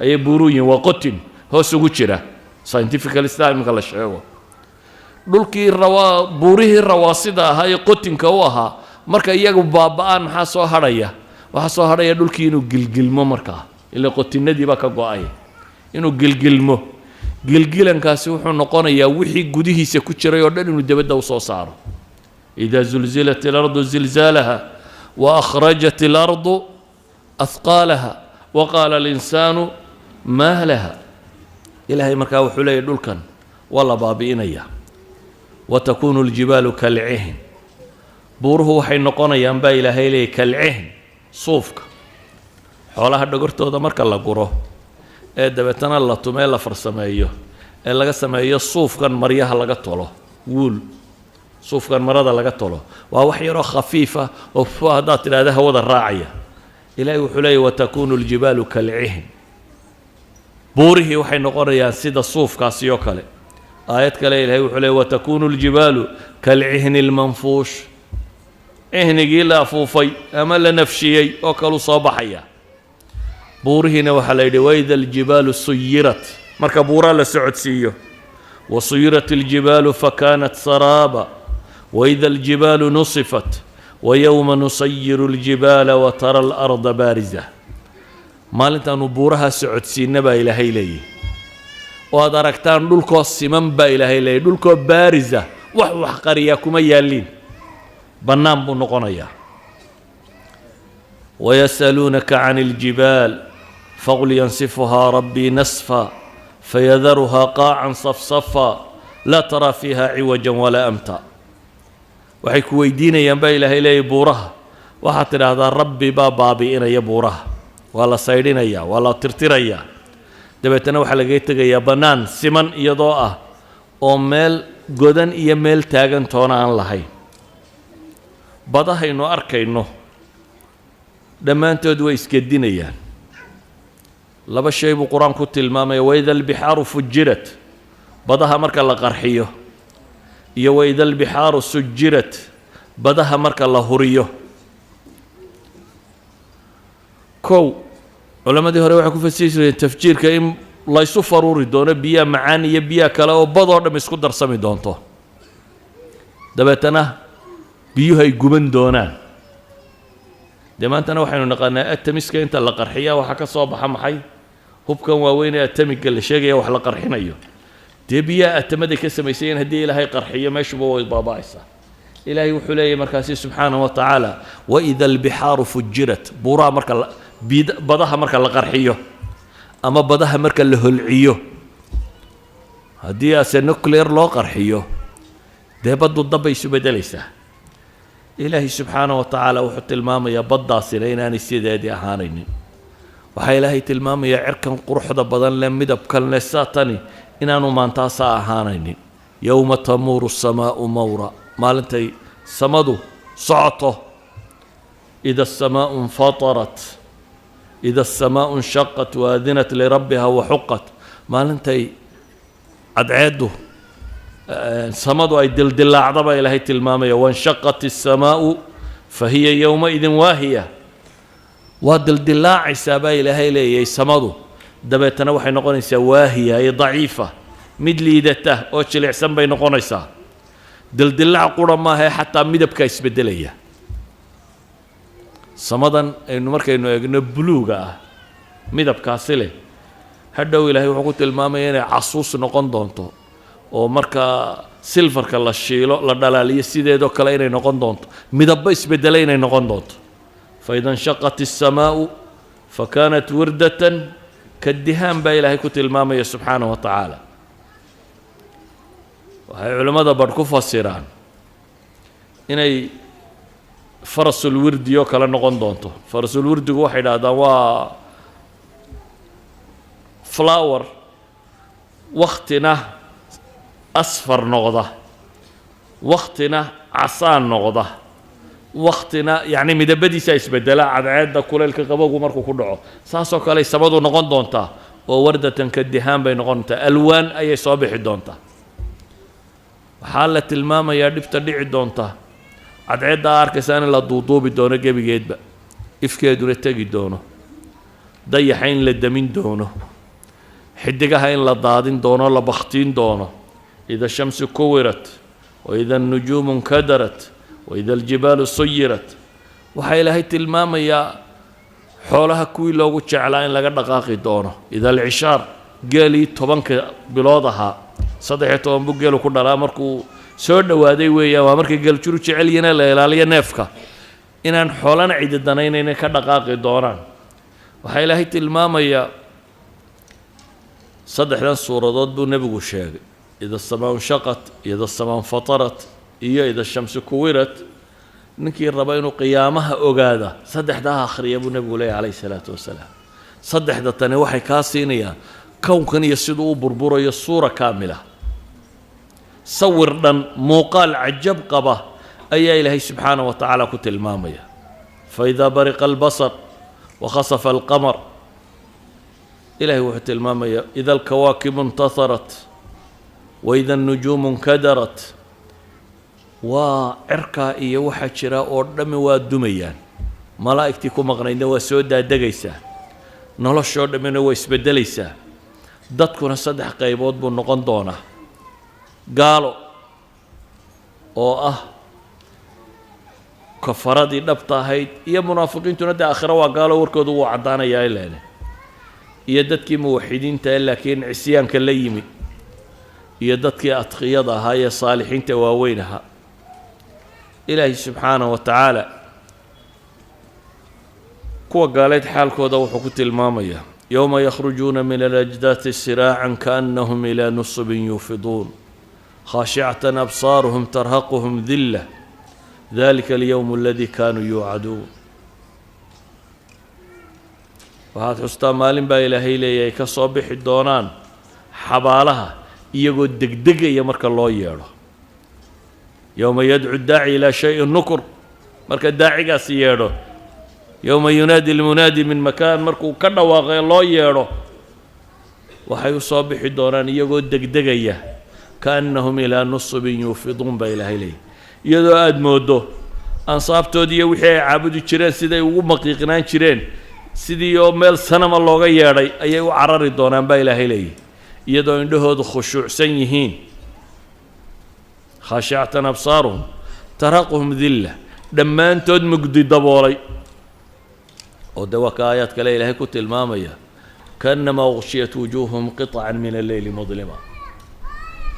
ayay buuruhu yihiin. Waa qotin hoos ugu jira, scientifically sidaa iminka la sheego. Dhulkii rawaa, buurihii rawaasida ahaa ee qotinka u ahaa, marka iyagu baaba'aan maxaa soo hadhaya? Waxaa soo hadhaya dhulkii inuu gilgilmo markaa, ila qotinadii baa ka go-ay. Inuu gilgilmo, gilgilankaasi wuxuu noqonayaa wixii gudihiisa ku jiray oo dhan inuu debadda usoo saaro. Ida zulzilat alardu zilzaalaha waakhrajat alardu ahqaalaha waqaala alinsaanu maa laha. Ilaahay markaa wuxuu leeyahy dhulkan waa la baabi'inaya. Watakunu aljibaalu kalcihn, buuruhu waxay noqonayaan baa Ilaahay leeyahy kalcihn, suufka xoolaha dhogortooda marka la guro ee dabeetana la tumee, la farsameeyo ee laga sameeyo suufkan maryaha laga tolo, wuul, suufkan marada laga tolo. Waa wax yaroo khafiifa oo fu haddaad tidhahda hawada raacaya. Ilaahay wuxuu leeyahy: watakunu aljibaalu kalcihn, buurihii waxay noqonayaan sida suufkaasi oo kale. Aayad kale Ilahay wuxuu leeyay: watakunu aljibaalu kalcihni almanfuush, cihnigii la afuufay ama la nafshiyey oo kalu soo baxaya. Buurihiina waxaa la yidhi: waida aljibaalu suyirat, marka buuraa la socodsiiyo. Wasuyirat aljibaalu fakanat saraaba waida aljibaalu nusifat wayowma nusayiru aljibaala watara alarda baariza. Maalintaanu buuraha socodsiinna baa Ilaahay leeyihi, oo aad aragtaan dhulkoo siman baa Ilaahay leeyahy, dhulkoo baarisa, wax wax qariyaa kuma yaalliin, bannaan buu noqonayaa. Wayas'aluunaka can aljibaal faqul yansifuhaa rabbii nasfa fayadaruhaa qaacan safsafa laa taraa fiiha ciwajan walaa amta. Waxay ku weydiinayaan baa Ilaahay leeyahy buuraha. Waxaad tidhaahdaa Rabbi baa baabi'inaya buuraha, waa la saydhinayaa, waa la tirtirayaa, dabeetana waxaa lagaga tegayaa bannaan siman iyadoo ah oo meel godan iyo meel taagan toona aan lahayn. Badahaynu arkayno dhammaantood way isgedinayaan. Laba shay buu Qur-aanku tilmaamaya: waida albixaaru fujirat, badaha marka la qarxiyo, iyo waida albixaaru sujirat, badaha marka la huriyo. Kow, culammadii hore waxay ku fasiri jireen tafjiirka in laysu faruuri doono biyaha macaan iyo biyaha kale oo badoo dham isku darsami doonto, dabeetana biyuhu ay guban doonaan. Dee maantana waxaynu naqaanaa atamiska inta la qarxiya waxaa ka soo baxa maxay? Hubkan waaweyn ee atamiga la sheegaya wax la qarxinayo, dee biyaha atamaday ka samaysayeen haddii Ilaahay qarxiyo meeshuba way baaba'aysaa. Ilaahay wuxuu leeyahy markaasi subxaanahu wa tacaala: waida albixaaru fujirat. Buuraha marka la badaha marka la qarxiyo ama badaha marka la holciyo, haddii ase nuclear loo qarxiyo, dee baddu dabbay isu beddelaysaa. Ilaahay subxaanahu wa tacaala wuxuu tilmaamayaa baddaasina inaanay sideedii ahaanaynin. Waxaa Ilaahay tilmaamayaa cirkan quruxda badan leh, midabkan leh, saatani inaanu maantaasaa ahaanaynin. Yowma tamuuru asamaa'u mawra, maalintay samadu socoto. Ida asamaa'u infatarat, ida asamaa'u inshaqat waadinat lirabbiha waxuqat, maalintay cadceeddu samadu ay dildilaacda baa Ilaahay tilmaamaya. Wainshaqat الsamaa'u fahiya yowmaidin waahiya, waa dildilaacaysaa baa Ilaahay leeyahay samadu, dabeetana waxay noqonaysaa waahiya ay daciifa, mid liidata oo jilicsan bay noqonaysaa. Dildilaac qura maahae, xataa midabkaa isbeddelaya. Samadan aynu markaynu eegno buluuga ah midabkaasi leh, hadhow Ilaahay wuxuu ku tilmaamaya inay casuus noqon doonto, oo markaa silfarka la shiilo la dhalaaliyo sideedoo kale inay noqon doonto, midabba isbeddelay inay noqon doonto. Faida inshaqat الsamaa'u fakanat wirdatan kadihaan baa Ilaahay ku tilmaamaya subxaanaه wa tacaala. Waxay culimmada badh ku fasiraan inay farasulwirdi oo kale noqon doonto. Farasulwirdigu waxay idhahdaan waa flower waktina asfar noqda, waktina casaan noqda, waktina yacni midabadiisa isbedela cadceedda kuleylka qabowgu markuu ku dhaco. Saasoo kale samadu noqon doontaa oo wardatan ka dihaan bay noqon doontaa, alwaan ayay soo bixi doontaa. Waxaa la tilmaamayaa dhibta dhici doonta: cadceedda a arkaysaa in la duuduubi doono gebigeedba, ifkeeduna tegi doono, dayaxa in la damin doono, xidigaha in la daadin doono, la bakhtiin doono. Ida shamsu kuwirat, waida annujuumu nkadarat, waida aljibaalu suyirat. Waxaa Ilaahay tilmaamayaa xoolaha kuwii loogu jeclaa in laga dhaqaaqi doono. Ida alcishaar, geelii 10ka bilood ahaa, 13 buu geelu ku dhalaa, markuu soo dhowaaday weeyaan, waa markay geeljuru jecel yihiin la ilaaliyo neefka, inaan xoolana cidi danaynayna ka dhaqaaqi doonaan. Waxaa Ilaahay tilmaamayaa saddexdan suuradood buu nebigu sheegay: ida asamaa nshaqat, ida asamaa infatarat iyo ida shamsu kuwirat. Ninkii raba inuu qiyaamaha ogaada saddexdaa akhriya buu nebigu leeyahy calayhi salaatu wasalaam. Saddexda tani waxay kaa siinayaan kownkan iyo siduu u burburayo suura kaamila, sawir dhan, muuqaal cajab qaba ayaa Ilaahay subxaanaه wa tacaala ku tilmaamaya. Faidaa bariqa albasar wakhasafa alqamar, ilahay wuxuu tilmaamaya ida alkawaakibu intaharat waida annujuumu nkadarat. Waa cirkaa iyo waxaa jira oo dhammi waa dumayaan, malaa'igtii ku maqnaydna waa soo daadegaysaa, noloshoo dhammina waa isbeddelaysaa. Dadkuna saddex qaybood buu noqon doonaa: gaalo oo ah kafaradii dhabta ahayd, iyo munaafiqiintuna dee aakhiro waa gaalo, warkoodu wuu caddaanayaa ileene, iyo dadkii muwaxidiinta ee laakiin cisyaanka la yimi, iyo dadkii adqiyada ahaa ee saalixiinta waaweyn ahaa. Ilaahay subxaanaه wa tacaala kuwa gaaleed xaalkooda wuxuu ku tilmaamayaa: yowma yakhrujuuna min alajdaati siraacan kaannahum ilaa nusubin yuufiduun, khaashicatan absaaruhum tarhaquhum dilla. Dalika alyowm aladi kaanuu yuucaduun. Waxaad xustaa maalin baa Ilaahay leeyahay ka soo bixi doonaan xabaalaha iyagoo degdegaya marka loo yeedho. Yowma yadcu daaci ilaa shayin nukur, marka daacigaasi yeedho, yowma yunaadi lmunaadi min makaan, markuu ka dhawaaqee loo yeedho, waxay u soo bixi doonaan iyagoo degdegaya. Kaannahum ilaa nusubin yuufiduun baa Ilaahay leeyahy, iyadoo aada mooddo ansaabtoodii iyo wixii ay caabudi jireen siday ugu maqiiqnaan jireen, sidii oo meel sanama looga yeedhay ayay u carari doonaan baa Ilaahay leeyahy, iyadoo indhahoodu khushuucsan yihiin. Khaashicatan absaaruhum taraquhum dilla, dhammaantood mugdi daboolay. Oo de waa ka aayaad kale Ilaahay ku tilmaamaya, kaannamaa uqshiyat wujuuhuhum qiطcan min alleyli mudlima.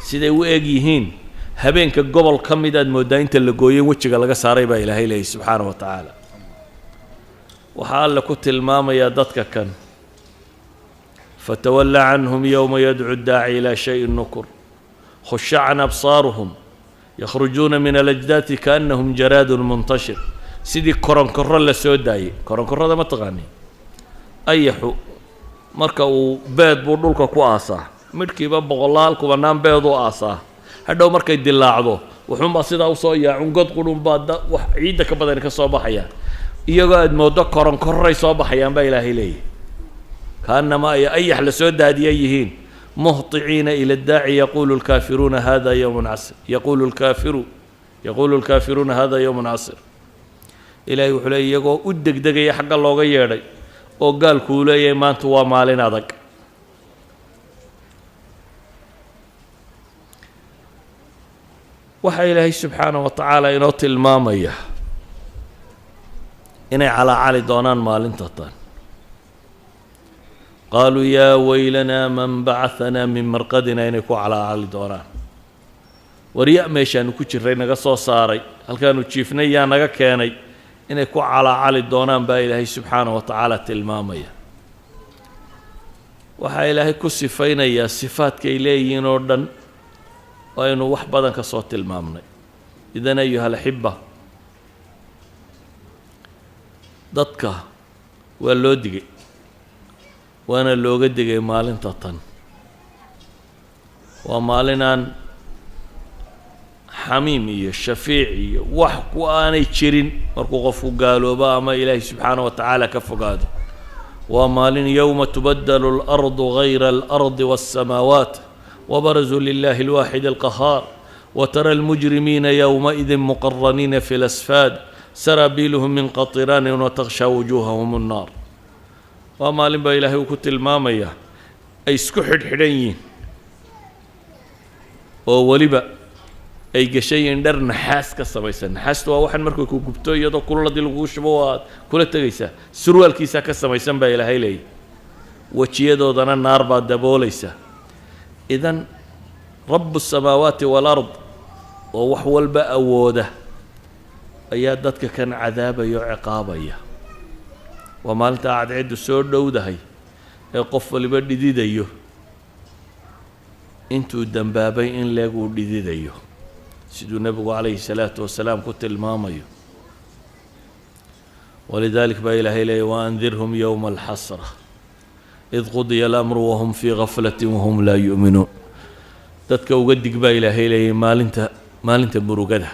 Siday u eg yihiin habeenka gobol ka midaad mooddaa inta la gooyey wejiga laga saaray baa Ilaahay leeyahy subxaana wa tacaala. Waxaa Alle ku tilmaamayaa dadka kan, fatawalla canhum yowma yadcu daaci ilaa shayin nukur, khushacan absaaruhum yakhrujuuna min alajdaati kaannahum jaraadun muntashir. Sidii koronkorro la soo daayey. Koronkorrada ma taqaani? Ayaxu marka uu beed buu dhulka ku aasaa, midhkiiba boqolaal kubanaan beeduu aasaa. Hadhow markay dilaacdo wuxuunbaa sidaa usoo yaacun, god qudhunbaa wax ciidda ka badani ka soo baxayaan, iyagoo aada mooddo koronkorray soo baxayaan baa Ilaahay leeyahy, kaanama ay ayax la soo daadiya yihiin. Muhطiciina ila daaci, yaqulu lkaafiruuna hada yowmun casir, yaqulu lkaafiruuna hada yowmun casir. Ilaahay wuxuu leeyay iyagoo u degdegaya xagga looga yeedhay oo gaalkuu leeyahay maanta waa maalin adag. Waxaa Ilaahay subxaanaه wa tacaala inoo tilmaamaya inay calaacali doonaan maalinta tan. Qaaluu yaa weylanaa man bacahanaa min marqadina, inay ku calaacali doonaan, warya meeshaanu ku jiray naga soo saaray, halkaanu jiifnay yaa naga keenay, inay ku calaacali doonaan baa Ilaahay subxaanaه wa tacaala tilmaamaya. Waxaa Ilaahay ku sifaynayaa sifaadkay leeyihiin oo dhan oo aynu wax badan ka soo tilmaamnay. Idan ayuha alaxiba, dadka waa loo digay, waana looga digay maalinta tan. Waa maalinaan xamiim iyo shafiic iyo wax ku aanay jirin markuu qofku gaaloobo ama Ilaahay subxaanaه wa tacaala ka fogaado. Waa maalin yowma tubadalu اlardu gayra alardi waالsamaawaat wabarazuu lilahi اlwaaxid alqahaar, watara almujrimiina yowmaidin muqaraniina fi lasfaad, saraabiiluhum min qatiraanin watakhshaa wujuuhahum annaar. Waa maalin baa Ilaahay uu ku tilmaamaya ay isku xidhxidhan yihiin oo weliba ay gashan yihiin dhar naxaas ka samaysan. Naxaastu waa waxaan markay ku gubto iyadoo kululadii lagugu shubo waad kula tegaysaa, surwaalkiisaa ka samaysan baa Ilaahay leeyahy. Wejiyadoodana naar baa daboolaysa. Idan rabu asamaawaati waalard oo wax walba awooda ayaa dadka kan cadaabaya oo ciqaabaya. Waa maalintaa cadceeddu soo dhowdahay ee qof waliba dhididayo, intuu dembaabay in leeg uu dhididayo, siduu nebigu calayhi salaatu wasalaam ku tilmaamayo. Walidalik baa Ilaahay leeyay, waandirhum yowma alxasra id qudiya alamru wahum fii gaflati wahum laa yu'minuun. Dadka uga dig baa Ilaahay leeyay maalinta murugada,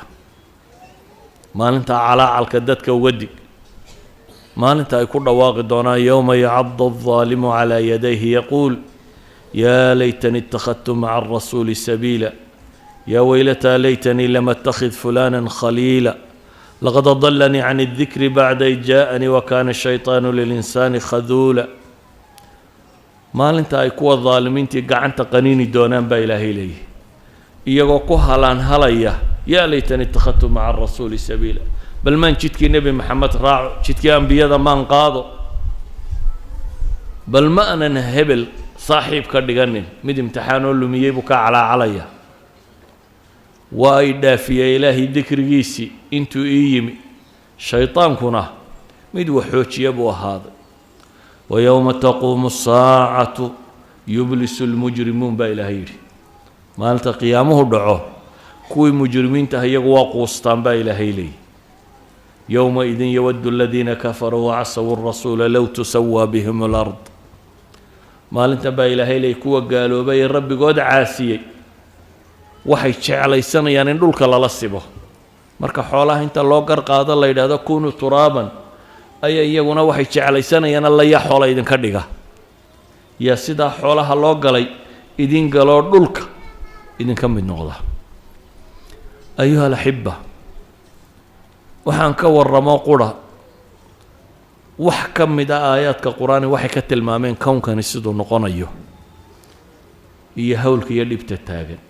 maalinta calaacalka dadka uga dig, maalinta ay ku dhawaaqi doonaan, yowma yacadu aldaalimu calaa yadayhi yaquul yaa laytanii ittakhadtu maca alrasuuli sabiila, yaa weylataa laytanii lam attakhid fulana khaliila, laqad adalanii can اdikri bacda id jaaءanii wakana الshayطaanu lilinsaani khaduula. Maalinta ay kuwa daalimiintii gacanta qaniini doonaan baa Ilaahay leeyahy, iyagoo ku halaan halaya, yaa laytanii ittakhadtu maca arasuuli sabiila, bal maan jidkii Nebi Maxamed raaco, jidkii ambiyada maan qaado, bal ma anan hebel saaxiib ka dhiganin, mid imtixaanoo lumiyey buu ka calaacalaya. Waa ay dhaafiyey Ilaahay dikrigiisii intuu ii yimi, shaydaankuna mid waxoojiya buu ahaaday. Wa yowma taquumu asaacatu yublisu lmujrimuun baa Ilaahay yidhi, maalinta qiyaamuhu dhaco kuwii mujrimiinta ah iyagu waa quustaan baa Ilaahay leeyihi. Yowmaidin yawaddu aladiina kafaruu wacasawu rasuula low tusawaa bihim alard. Maalintan baa Ilaahay leey kuwa gaaloobay ee rabbigood caasiyey waxay jeclaysanayaan in dhulka lala sibo. Marka xoolaha inta loo gar qaado la yidhaahdo kunuu turaaban, ayaa iyaguna waxay jeclaysanayaan alla yaa xoola idinka dhiga, yaa sidaa xoolaha loo galay idin galoo dhulka idinka mid noqda. Ayuha alaxiba, waxaan ka warramo qura wax ka mid a aayaadka qur-aani waxay ka tilmaameen kownkani siduu noqonayo iyo howlka iyo dhibta taagan.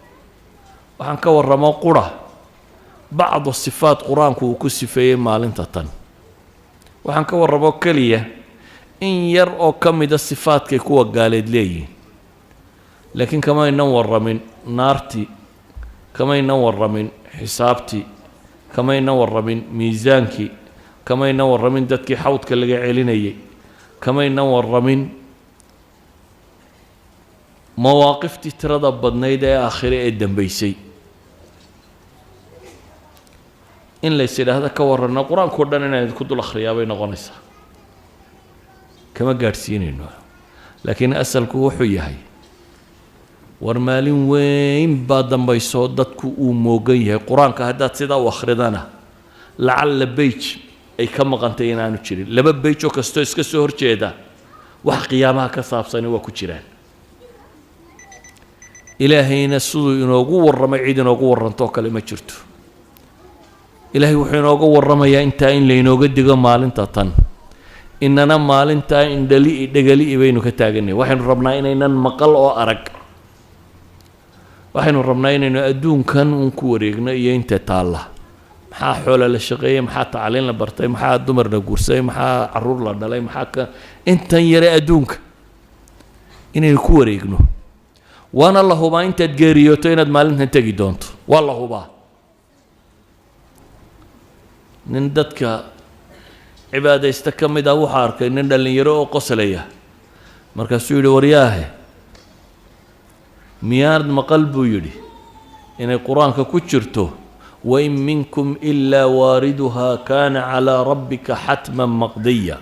Waxaan ka warramo qura bacdu sifaat qur-aanku uu ku sifeeyey maalinta tan. Waxaan ka warramo keliya in yar oo ka mida sifaadkay kuwa gaaleed leeyihiin, laakiin kamaynan warramin naartii, kamaynan warramin xisaabtii, kamaynan warramin miisaankii, kamaynan warramin dadkii xawdka laga celinayay, kamaynan warramin mawaaqiftii tirada badnayd ee aakhire ee dambaysay. In lays yidhaahdo ka warranno qur-aankao dhan inaan idinku dul akhriyaa bay noqonaysaa, kama gaadhsiinayno. Laakiin asalku wuxuu yahay war maalin weyn baa dambaysoo dadku uu moogan yahay. Qur-aanka haddaad sidaa u akhridana lacalla beyj ay ka maqantay inaanu jirin, laba beyj oo kastoo iska soo horjeeda wax qiyaamaha ka saabsani waa ku jiraan. Ilaahayna siduu inoogu warramay cid inoogu warrantoo kale ma jirto. Ilaahay wuxuu inooga warramayaa intaa in laynooga digo maalinta tan, inana maalintaa indhali dhegali'i baynu ka taaganay. Waxaynu rabnaa inaynan maqal oo arag, waxaynu rabnaa inaynu adduunkan uun ku wareegno iyo inta taalla. Maxaa xoola la shaqeeyey, maxaa tacliin la bartay, maxaa dumar la guursaday, maxaa caruur la dhalay, maxaa ka intan yare adduunka inaynu ku wareegno. Waana la hubaa intaad geeriyooto inaad maalintan tegi doonto, waa la hubaa. Nin dadka cibaadaysta ka mid ah wuxuu arkay nin dhallinyaro oo qoslaya, markaasuu yidhi waryaahe, miyaanad maqal buu yidhi inay qur-aanka ku jirto wain minkum ilaa waariduhaa kaana calaa rabbika xatman maqdiya?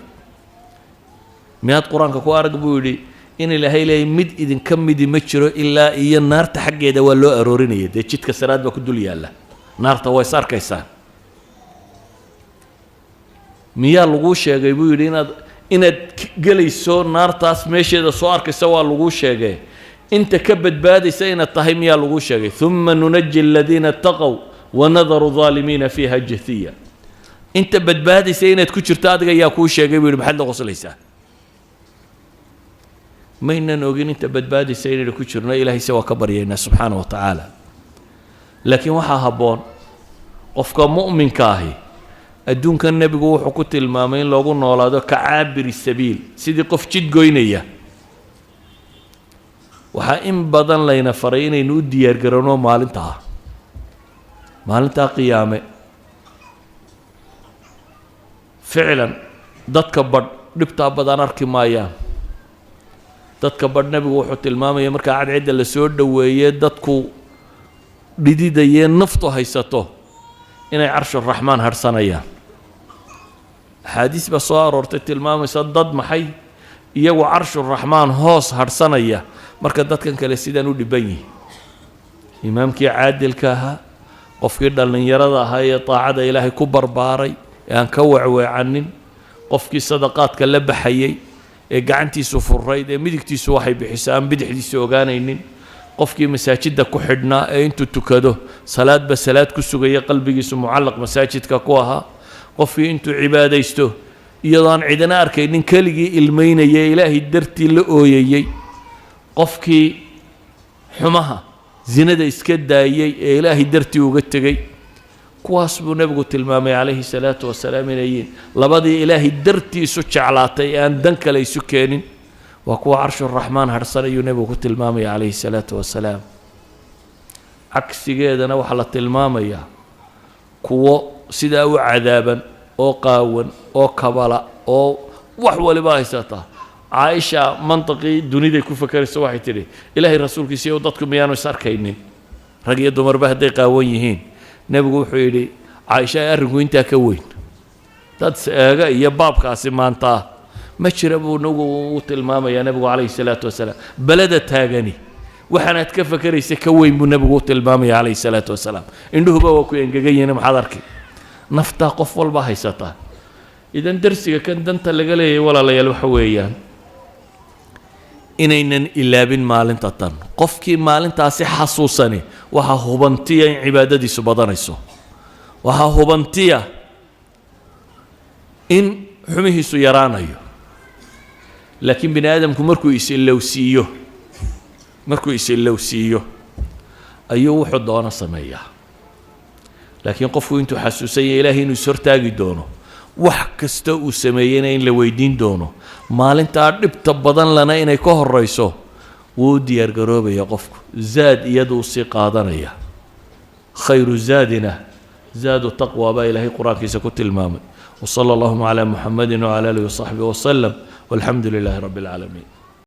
Miyaad qur-aanka ku arag buu yidhi in Ilaahay leeyay mid idinka midi ma jiro ilaa iyo naarta xaggeeda waa loo aroorinaya, dee jidka siraad baa ku dul yaalla, naarta waa is arkaysaan. Miyaa laguu sheegay buu yidhi inaad gelayso naartaas meesheeda soo arkaysa? Waa laguu sheegay inta ka badbaadaysa inaad tahay miyaa laguu sheegay? Uma nunaji aladiina ataqow wanadaru aalimiina fiiha jathiya. Inta badbaadaysa inaad ku jirto adiga yaa kuu sheegay buu yidhi, maxaad la qoslaysaa? Maynan ogin inta badbaadaysa inaynu ku jirno, Ilaahayse waa ka baryaynaa subxaana wa tacaala. Laakiin waxaa habboon qofka mu'minka ahi adduunkan nebigu wuxuu ku tilmaamay in loogu noolaado ka caabiri sabiil, sidii qof jid goynaya. Waxaa in badan layna faray inaynu u diyaargarowno maalintaa, maalintaa qiyaame. Ficlan dadka badh dhibtaa badan arki maayaan. Dadka badh nebigu wuxuu tilmaamaya markaa cadcidda la soo dhoweeye dadku dhididayee naftu haysato inay carshuraxmaan harhsanayaan. Axaadiis baa soo aroortay tilmaamaysa dad maxay iyagu carshuraxmaan hoos harhsanaya marka dadkan kale sidaan u dhiban yihin. Imaamkii caadilka ahaa, qofkii dhallinyarada ahaa ee daacada Ilaahay ku barbaaray ee aan ka wecweecanin, qofkii sadaqaadka la baxayey ee gacantiisu furayd ee midigtiisu waxay bixiso aan bidixdiisu ogaanaynin, qofkii masaajidda ku xidhnaa ee intuu tukado salaadba salaad ku sugaya qalbigiisu mucallaq masaajidka ku ahaa, qofkii intuu cibaadaysto iyadoo aan cidina arkaynin keligii ilmaynaya Ilaahay dartii la ooyayey, qofkii xumaha zinada iska daayey ee Ilaahay dartii uga tegey, kuwaas buu nebigu tilmaamay calayhi salaatu wasalaam inay yihiin labadii Ilaahay dartii isu jeclaatay ee aan dan kale isu keenin, waa kuwa carshuraxmaan harhsan ayuu nebigu ku tilmaamaya calayhi salaatu wasalaam. Cagsigeedana waxaa la tilmaamayaa kuwo sidaa u cadaaban oo qaawan oo kabala oo wax waliba haysata. Caaisha mantiqii duniday ku fakerayso waxay tidhi Ilaahay rasuulkiisa iyo dadku miyaanu is arkaynin rag iyo dumarba hadday qaawan yihiin? Nebigu wuxuu yidhi caaisha arrinku intaa ka weyn, Dad eega iyo baabkaasi maanta ma jira buu nagu u tilmaamayaa nebigu calayhi salaatu wasalaam. Beleda taagani waxaanaad ka fakeraysa ka weyn buu nebigu u tilmaamaya calayhi salaatu wasalaam. Indhuhuba waa ku engegan yihiin, maxaad arki? Naftaa qof walba haysataa. Idan darsiga kan danta laga leeyahay, walaalayaal, waxa weeyaan inaynan ilaabin maalinta tan. Qofkii maalintaasi xasuusani waxaa hubantiya in cibaadadiisu badanayso, waxaa hubantiya in xumihiisu yaraanayo. Laakiin bini aadamku markuu is-ilowsiiyo ayuu wuxuu doono sameeyaa. Laakiin qofku intuu xasuusan yahay Ilaahay inuu is-hortaagi doono, wax kasta uu sameeyeyna in la weydiin doono, maalintaa dhibta badan lana inay ka horeyso, wuu u diyaar garoobaya qofku, zaad iyaduu sii qaadanaya. خير زادنا زاد التقوى baa Ilaahay qur-aankiisa ku tilmaamay. وصلى اللهم على محمد وعلى آله وصحبه وسلم، والحمد لله رب العالمين.